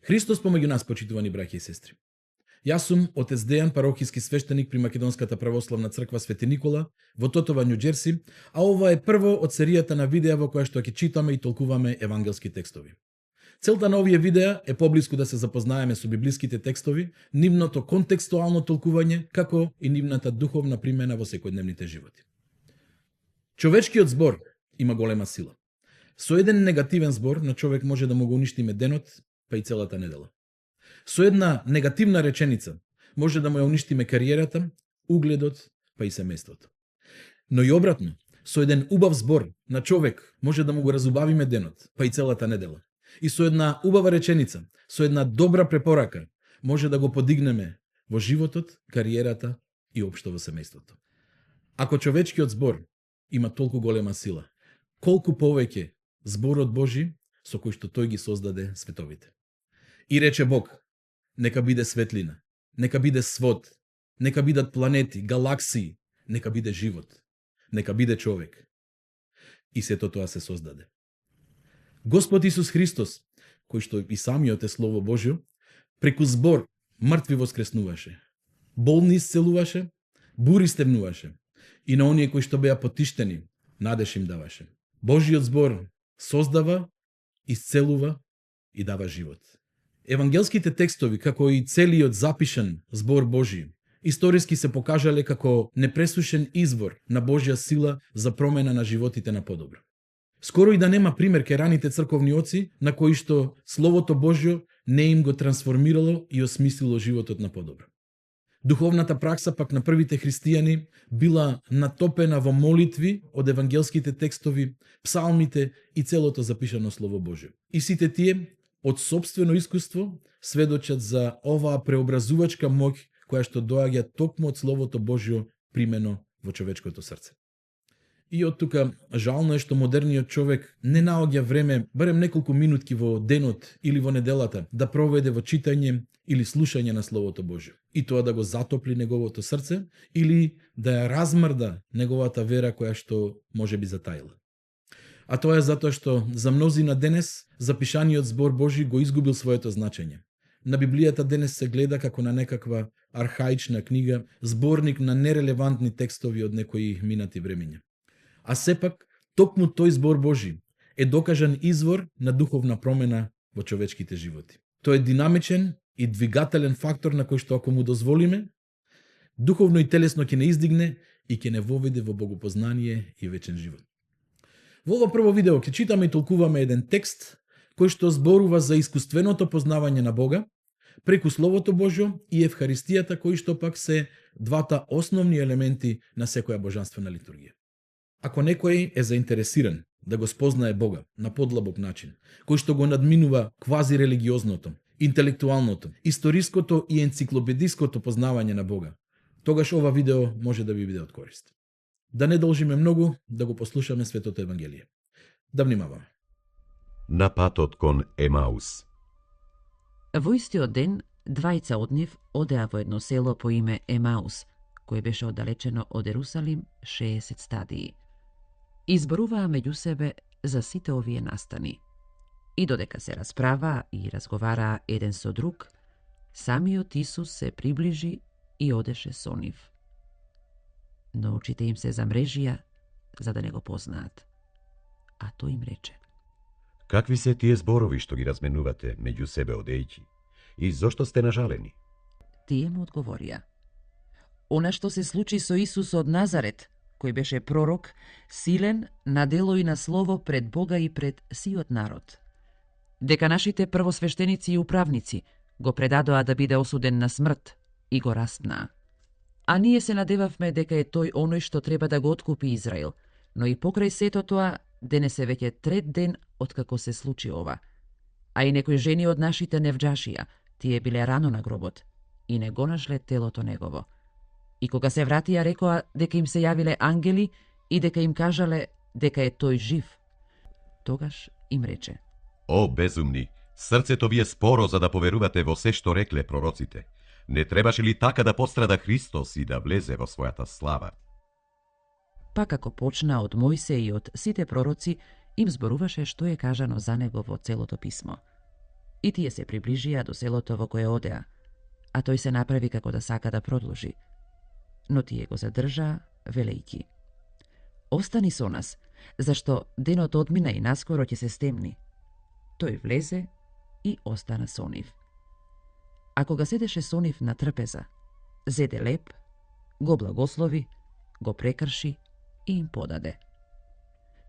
Христос помеѓу нас, почитувани браќа и сестри. Јас сум отец Дејан, парохиски свештеник при Македонската православна црква Свети Никола во Тотова, Њу Џерси, а ова е прво од серијата на видеа во која што ќе читаме и толкуваме евангелски текстови. Целта на овие видеа е поблиску да се запознаеме со библиските текстови, нивното контекстуално толкување, како и нивната духовна примена во секојдневните животи. Човечкиот збор има голема сила. Со еден негативен збор на човек може да му го уништиме денот, па и целата недела. Со една негативна реченица може да му ја уништиме кариерата, угледот, па и семејството. Но и обратно, со еден убав збор на човек може да му го разубавиме денот, па и целата недела. И со една убава реченица, со една добра препорака, може да го подигнеме во животот, кариерата и општо во семејството. Ако човечкиот збор има толку голема сила, колку повеќе зборот Божи со кој што тој ги создаде световите. И рече Бог: нека биде светлина, нека биде свод, нека бидат планети, галаксии, нека биде живот, нека биде човек. И сето тоа се создаде. Господ Исус Христос, кој што и самиот е Слово Божјо, преку збор мртви воскреснуваше, болни исцелуваше, бури стевнуваше и на оние кои што беа потиштени, надеж им даваше. Божјиот збор создава, исцелува и дава живот. Евангелските текстови, како и целиот запишан збор Божи, историски се покажале како непресушен извор на Божја сила за промена на животите на подобро. Скоро и да нема пример ке раните црковни оци на кои што Словото Божјо не им го трансформирало и осмислило животот на подобро. Духовната пракса пак на првите христијани била натопена во молитви од евангелските текстови, псалмите и целото запишано Слово Божјо. И сите тие од собствено искуство сведочат за оваа преобразувачка моќ која што доаѓа токму од Словото Божјо примено во човечкото срце. И од тука жално е што модерниот човек не наоѓа време, барем неколку минутки во денот или во неделата, да проведе во читање или слушање на Словото Божјо. И тоа да го затопли неговото срце или да ја размрда неговата вера која што може би затаила. А тоа е затоа што за мнозина денес запишаниот збор Божи го изгубил своето значење. На Библијата денес се гледа како на некаква архаична книга, зборник на нерелевантни текстови од некои минати времења. А сепак, токму тој збор Божи е докажан извор на духовна промена во човечките животи. Тој е динамичен и двигателен фактор на кој што ако му дозволиме, духовно и телесно ќе не издигне и ќе не воведе во богопознание и вечен живот. Во ова прво видео ќе читаме и толкуваме еден текст кој што зборува за искуственото познавање на Бога преку Словото Божјо и Евхаристијата, кои што пак се двата основни елементи на секоја божанствена литургија. Ако некој е заинтересиран да го спознае Бога на подлабок начин, кој што го надминува квази религиозното, интелектуалното, историското и енциклопедиското познавање на Бога, тогаш ова видео може да ви биде од корист. Да не должиме многу да го послушаме Светото Евангелие. Да внимаваме. На патот кон Емаус. Во истиот ден, двајца од нив одеа во едно село по име Емаус, кое беше оддалечено од Ерусалим 60 стадии. Изборуваа меѓу себе за сите овие настани. И додека се расправаа и разговараа еден со друг, самиот Исус се приближи и одеше со нив. Но очите им се замрежија за да не го познаат. А тој им рече: Какви се тие зборови што ги разменувате меѓу себе одејќи? И зошто сте нажалени? Тие му одговорија: Она што се случи со Исус од Назарет, кој беше пророк, силен на дело и на слово пред Бога и пред сиот народ. Дека нашите првосвештеници и управници го предадоа да биде осуден на смрт и го распнаа. А ние се надевавме дека е тој оној што треба да го откупи Израил, но и покрај сето тоа, денес е веќе трет ден откако се случи ова. А и некои жени од нашите не вџашија, тие биле рано на гробот и не го нашле телото негово. И кога се вратија, рекоа дека им се јавиле ангели и дека им кажале дека е тој жив. Тогаш им рече: О, безумни, срцето ви е споро за да поверувате во се што рекле пророците. Не требаше ли така да пострада Христос и да влезе во својата слава? Па како почна од Мојсе и од сите пророци, им зборуваше што е кажано за него во целото писмо. И тие се приближија до селото во кое одеа, а тој се направи како да сака да продолжи. Но тие го задржаа, велејќи: Остани со нас, зашто денот одмина и наскоро ќе се стемни. Тој влезе и остана со нив. А кога седеше со нив на трпеза, зеде леп, го благослови, го прекрши и им подаде.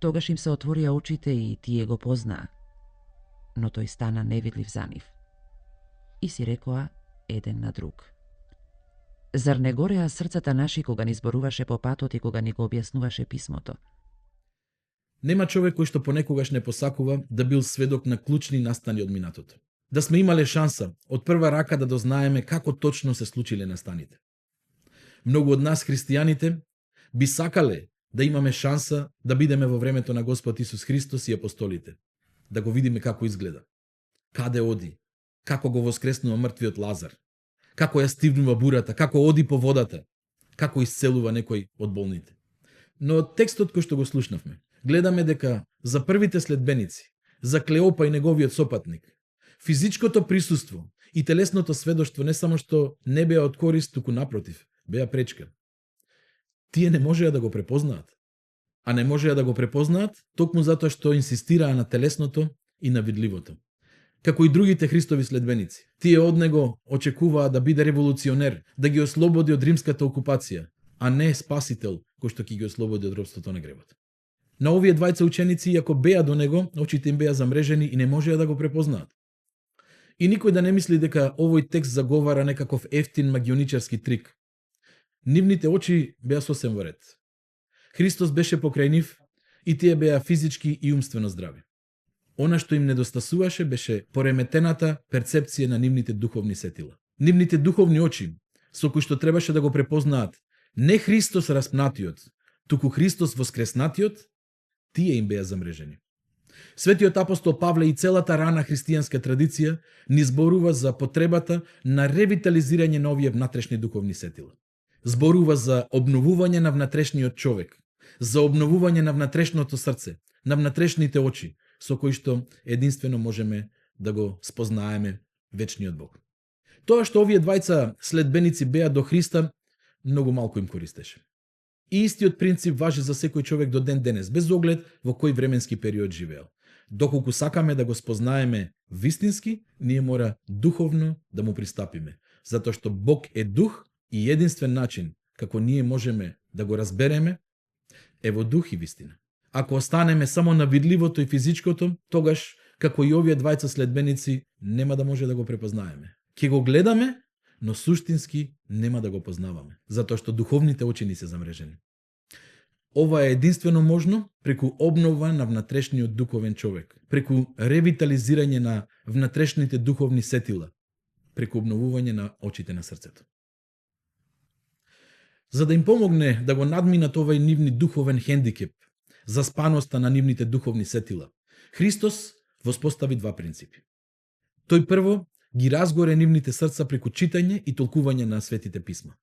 Тогаш им се отворија очите и тие го познаа, но тој стана невидлив за нив. И си рекоа еден на друг: Зар не гореа срцата наши кога ни зборуваше по патот и кога ни го објаснуваше писмото? Нема човек кој што понекогаш не посакува да бил сведок на клучни настани од минатото. Да сме имале шанса од прва рака да дознаеме како точно се случиле настаните. Многу од нас, христијаните, би сакале да имаме шанса да бидеме во времето на Господ Исус Христос и апостолите, да го видиме како изгледа, каде оди, како го воскреснува мртвиот Лазар, како ја стивнува бурата, како оди по водата, како исцелува некој од болните. Но од текстот кој што го слушнавме, гледаме дека за првите следбеници, за Клеопа и неговиот сопатник, физичкото присуство и телесното сведоштво не само што не беа од корист, туку напротив, беа пречка. Тие не можеа да го препознаат. А не можеа да го препознаат токму затоа што инсистираа на телесното и на видливото. Како и другите Христови следбеници, тие од него очекуваа да биде револуционер, да ги ослободи од римската окупација, а не спасител кој што ќе ги ослободи од робството на гревот. На овие двајца ученици, иако беа до него, очите им беа замрежени и не можеа да го препознаат. И никој да не мисли дека овој текст заговара некаков ефтин магионичарски трик. Нивните очи беа сосем во ред. Христос беше покрај нив и тие беа физички и умствено здрави. Она што им недостасуваше беше пореметената перцепција на нивните духовни сетила. Нивните духовни очи, со кои што требаше да го препознаат не Христос распнатиот, туку Христос воскреснатиот, тие им беа замрежени. Светиот апостол Павле и целата рана христијанска традиција ни зборува за потребата на ревитализирање на овие внатрешни духовни сетила. Зборува за обновување на внатрешниот човек, за обновување на внатрешното срце, на внатрешните очи, со кои што единствено можеме да го спознаеме вечниот Бог. Тоа што овие двајца следбеници беа до Христа, многу малку им користеше. И истиот принцип важи за секој човек до ден денес, без оглед во кој временски период живеел. Доколку сакаме да го спознаеме вистински, ние мора духовно да му пристапиме, затоа што Бог е дух и единствен начин како ние можеме да го разбереме е во дух и вистина. Ако останеме само на видливото и физичкото, тогаш, како и овие двајца следбеници, нема да може да го препознаеме. Ќе го гледаме, но суштински нема да го познаваме, затоа што духовните очи ни се замрежени. Ова е единствено можно преку обнова на внатрешниот духовен човек, преку ревитализирање на внатрешните духовни сетила, преку обновување на очите на срцето. За да им помогне да го надминат овај нивни духовен хендикеп, заспаноста на нивните духовни сетила, Христос воспостави два принципи. Тој прво ги разгоре нивните срца преку читање и толкување на светите писма.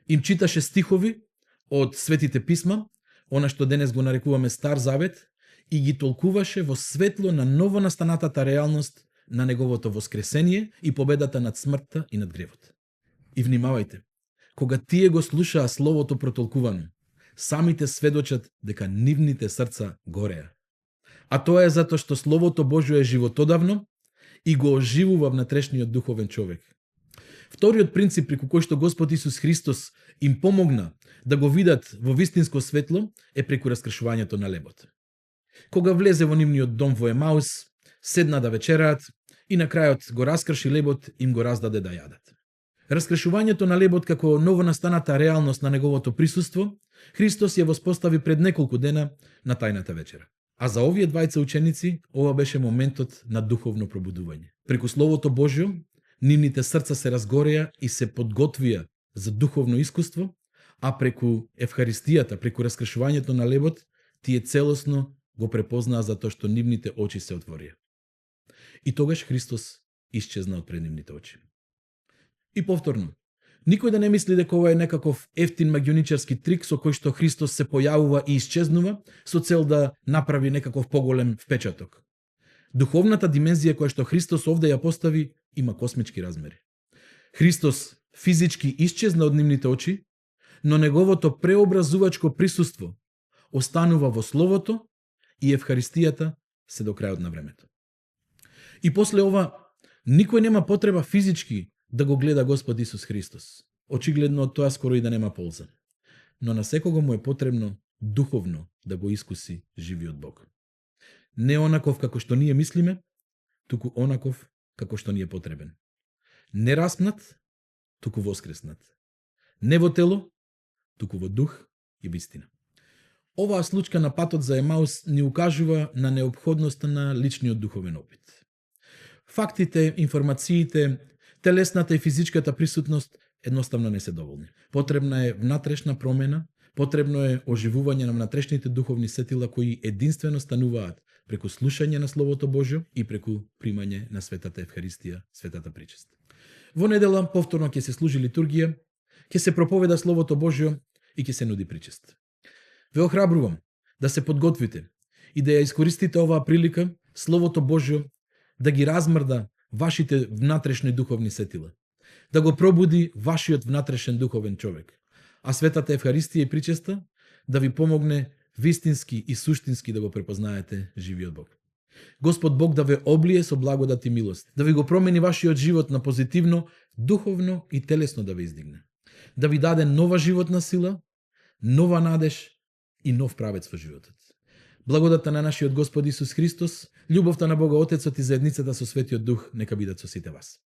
Им читаше стихови од светите писма, она што денес го нарекуваме Стар Завет, и ги толкуваше во светло на новонастанатата реалност на неговото воскресение и победата над смртта и над гревот. И внимавајте, кога тие го слушаа словото протолкувано, самите сведочат дека нивните срца гореа. А тоа е затоа што Словото Божјо е животодавно и го оживува внатрешниот духовен човек. Вториот принцип преку кој што Господ Исус Христос им помогна да го видат во вистинско светло е преку раскршувањето на лебот. Кога влезе во нивниот дом во Емаус, седна да вечераат и на крајот го раскрши лебот и им го раздаде да јадат. Раскршувањето на лебот како новонастаната реалност на неговото присуство, Христос ја воспостави пред неколку дена на тајната вечера. А за овие двајца ученици, ова беше моментот на духовно пробудување. Преку Словото Божјо, нивните срца се разгореа и се подготвија за духовно искуство, а преку Евхаристијата, преку раскршувањето на лебот, тие целосно го препознаа затоа што нивните очи се отворија. И тогаш Христос исчезна од пред нивните очи. И повторно, никој да не мисли дека ова е некаков ефтин магионичарски трик со кој што Христос се појавува и исчезнува со цел да направи некаков поголем впечаток. Духовната димензија која што Христос овде ја постави има космички размери. Христос физички исчезна од нивните очи, но неговото преобразувачко присуство останува во Словото и Евхаристијата се до крајот на времето. И после ова, никој нема потреба физички да го гледа Господ Исус Христос. Очигледно од тоа скоро и да нема полза. Но на секого му е потребно духовно да го искуси живиот Бог. Не онаков како што ние мислиме, туку онаков како што ни е потребен. Не распнат, туку воскреснат. Не во тело, туку во дух и вистина. Оваа случка на патот за Емаус ни укажува на неопходноста на личниот духовен опит. Фактите, информациите, телесната и физичката присутност едноставно не се доволни. Потребна е внатрешна промена, потребно е оживување на внатрешните духовни сетила кои единствено стануваат преку слушање на Словото Божјо и преку примање на Светата Евхаристија, Светата причест. Во недела повторно ќе се служи литургија, ќе се проповеда Словото Божјо и ќе се нуди причест. Ве охрабрувам да се подготвите и да ја искористите оваа прилика Словото Божјо да ги размрда вашите внатрешни духовни сетила, да го пробуди вашиот внатрешен духовен човек, а Светата Евхаристија и причеста да ви помогне вистински и суштински да го препознаете живиот Бог. Господ Бог да ве облие со благодат и милост, да ви го промени вашиот живот на позитивно, духовно и телесно да ве издигне, да ви даде нова животна сила, нова надеж и нов правец во животот. Благодата на нашиот Господ Исус Христос, љубовта на Бога Отецот и заедницата со Светиот Дух нека бидат со сите вас.